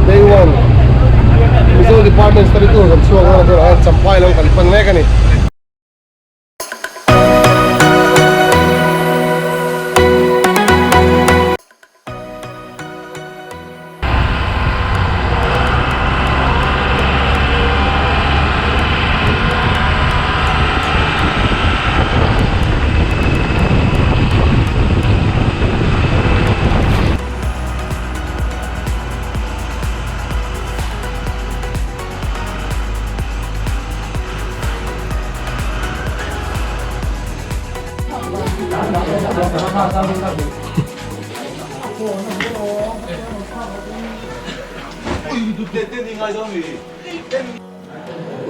Day 1 Mizo Department Study Tour kan chhuak dawn a tunah hian Champhai lam kan pan mek a ni.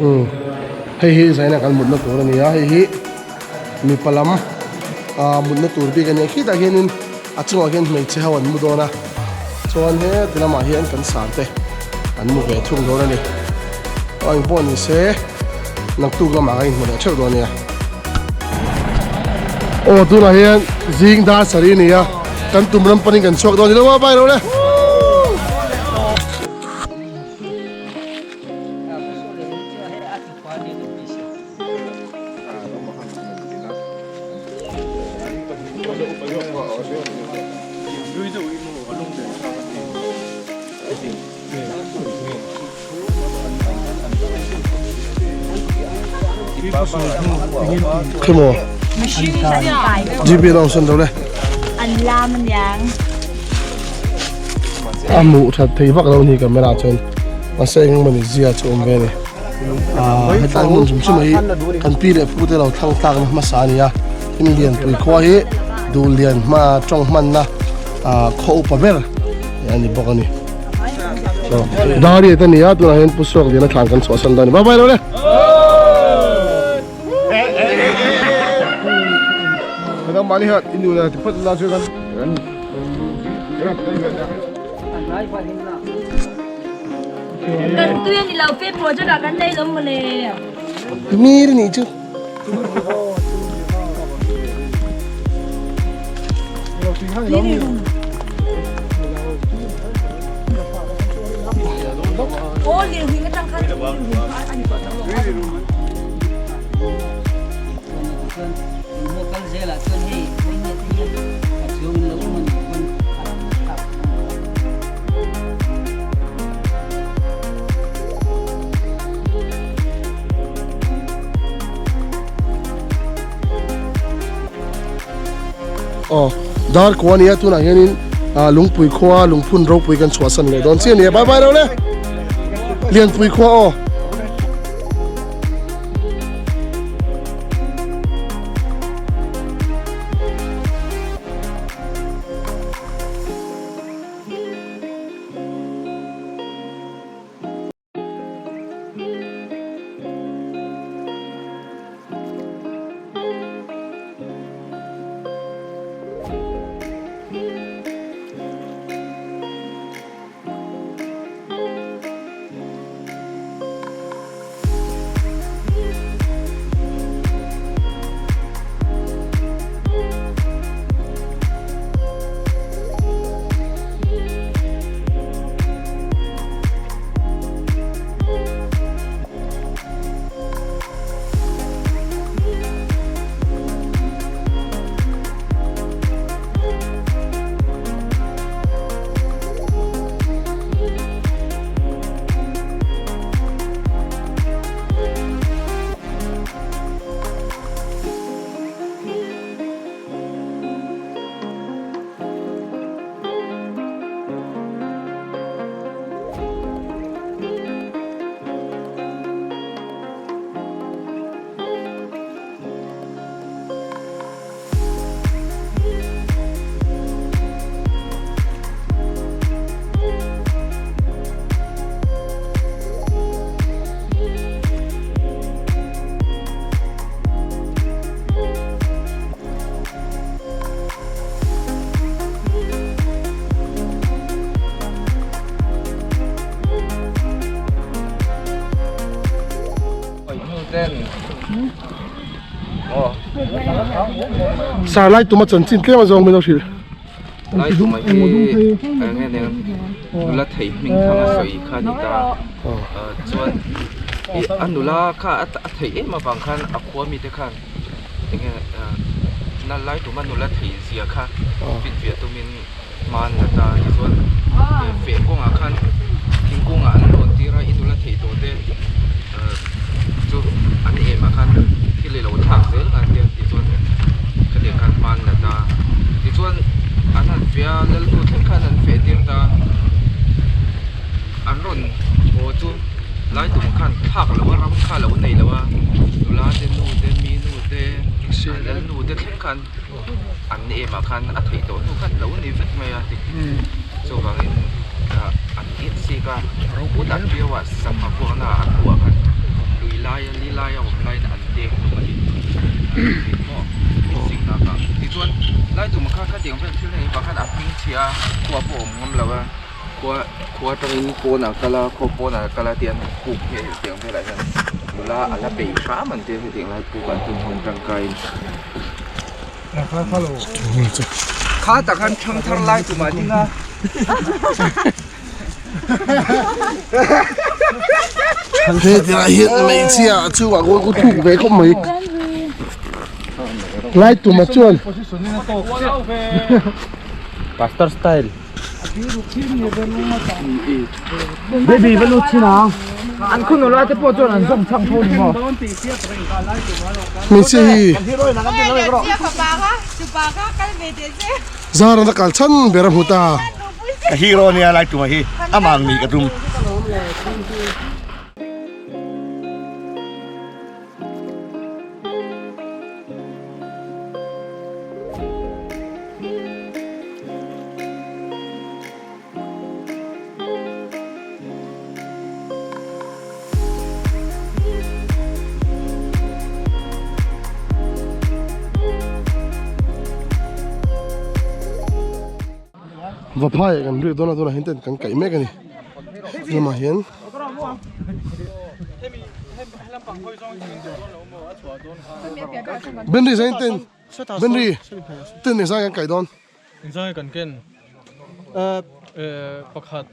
Umm hei hi zaina kan mutna tur a ni a hei hi mipa lam ah mutna tur bik a ni a khitah hianin a chungah hian hmeichhe ho an mu dawn a chuan heti lamah hian kan sar te an mu ve thung dawn a ni aw engpawh ni se naktuk lamah kan inhmu leh theuh dawn a nia. Aw tunah hian zing dar sarih a ni a kan tum ram panin kan chhuak dawn a ni lo a bye ro le. Khimaw GB lo san lo le a hmuh that thei vak lo ni camera chuan mahse eng mawni zia chu awm ve a ni ah hetlai hmun chum chum hi kan pi leh pu te lo thlang tlak na hmasa a ni a tin lianpui khua hi duhlian hma tawng hmanna ah khaw upa ber a ni bawk a ni. Dari te nia tunah hian Pu Suak Liana thlan kan chhuahsan dawn a ni. Bye bye lo le. Kadang mani hat inu la ti phat la chu kan. Kan tui ani lo fe project ah kan nei lo mawle. Mir ni chu. Aw dar kua a nia tunah hianin ah lungpui khua lungphun ropui kan chhuahsan leh dawn chiah a ni a bye bye lo le lianpui khua aw. Sar lai tuma chanchin tlem a zawng min lo hrilh. Lai tuma hi Nula thei hming thang a sawi kha a ni ta. Chuan ih a nula kha a theih em avang khan a khua mite khan enge na lai tuma nula thei zia kha finfiah tumin hma an la ta. Tichuan feh kawngah khan thingkungah an lawn tir a, i nula thei tawh te chu an emah khan thil i lo thlak zel ngan te tichuan khatiang khan hma an la ta. Tichuan an han feh a, lalnu thleng khan an feh tir ta. An rawn haw chu lai tum khan thlak lo a, ram kha lo nei lo a, nula te nu te mi nu te lalnu te thleng khan an emah khan a theih tawh hnu khan lo ni vek mai a chuvangin an it sik a kutah piauah sangha vuakna a khuah khan lui laia li laia awm laiin an dek hlawm a ni maw it sikna kha tichuan lai tum kha khatiang vel thil hei pakhat a hming chhia a khua pawh a awm ngam lo a khua khua atangin pawnah a kal a khaw pawnah a kal a tiang puk hi tiang velah hian nula a la peih hram an tia hetiang lai puk ah chuan hmang tangkaiin kha tak khan thangthar lai tumah a ding a. He tilai hian hmeichhia a chungah khuan ku thuk ve khawp mai lai tuma chuan Pastor style Baby va lut thin ang an khu nula te pawh chuan an zawm chhang tho ni maw hmeichhia hi Zara na kal chhan ber a hmu ta. Ka hero ania lai tumah hi amah ang nih ka tum. Vaphai kan riak dawn a tunah hian tent kan kaih mek a ni lamah hian Benri zain ten Benri ten engzai kan kaih dawn. Engzai kan ken pakhat.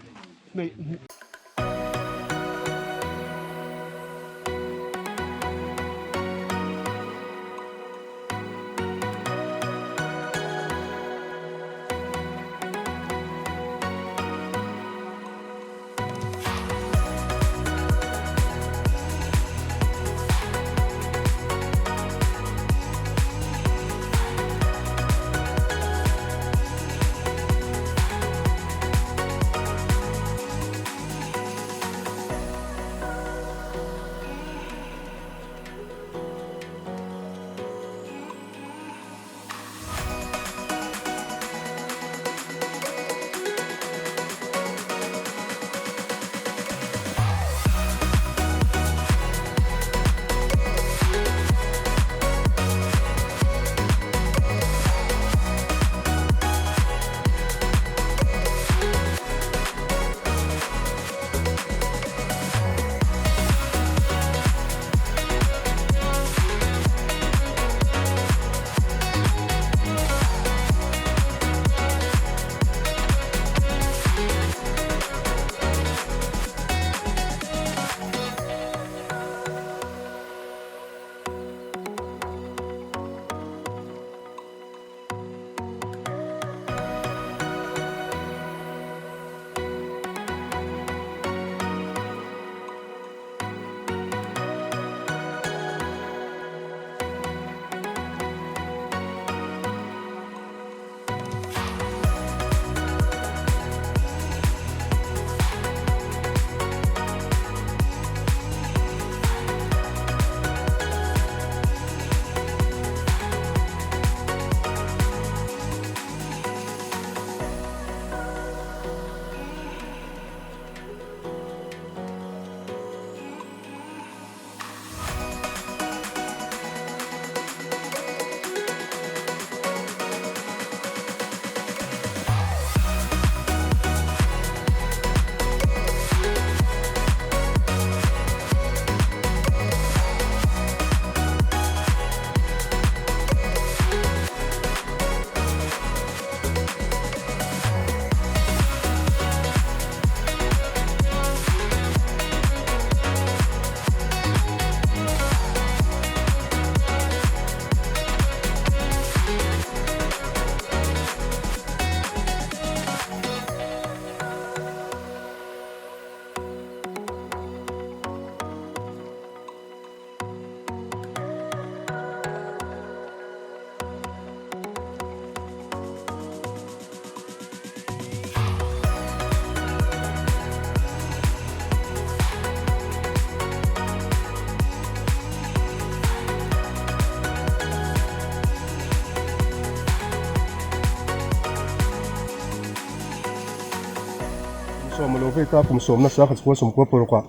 lo vei ta kum sawmna sangha chhunga sawmkua parukah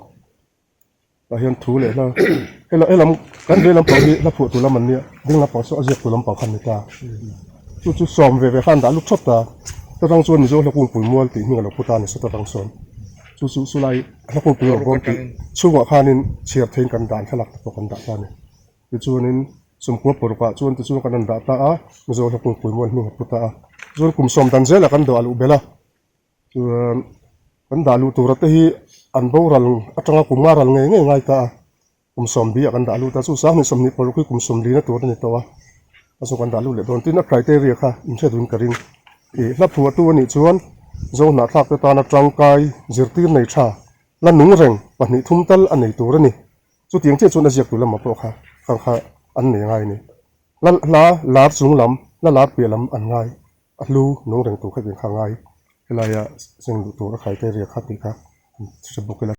tah hian thu leh hla hela helam kan vei lampang hi hla phuah tur lam an nia ding lampang saw a ziak tur lampang kha an ni ta chu chu sawm ve ve khan dah lut thawt ta ta tang chuan Mizo hla kungpui mual tih hming a lo pu ta a ni saw ta tang sawn chu chu chu lai hla kungpui a bawm tih chhungah khanin chhiar theiin kan dah an thlalak te pawh kan dah ta a ni tichuanin sawmkua parukah chuan tichuan kan rawn dah ta a Mizo hla kungpui mual hming a pu ta a chuan kum sawm dan zelah kan dawh a luh belh a. Chuan kan dah luh tura te hi an boral atanga kum nga ral ngei ngei ngai ta a, kum sawmbi ah kan dah lut a, chu sanghnih sawmhnih paruk hi kum sawmlina tur a ni tawh a, a chu kan dah lut leh dawn. Tin a criteria kha inhriat duhin ka ring. Ih hla phuahtu a nih chuan Zohnahthlak te tana tangkai zirtir nei tha la nung reng pahnih thum tal a nei tur a ni. Chutiang chiah chuan a ziaktu lamah pawh kha khang kha an nei ngai a ni. Hla hla lar chung lam, hla lar piah lam an ngai. A hlu nung reng tur kha tih kha a ngai. Helaia seng luh tur a criteria kha tih kha an hre bawk ila.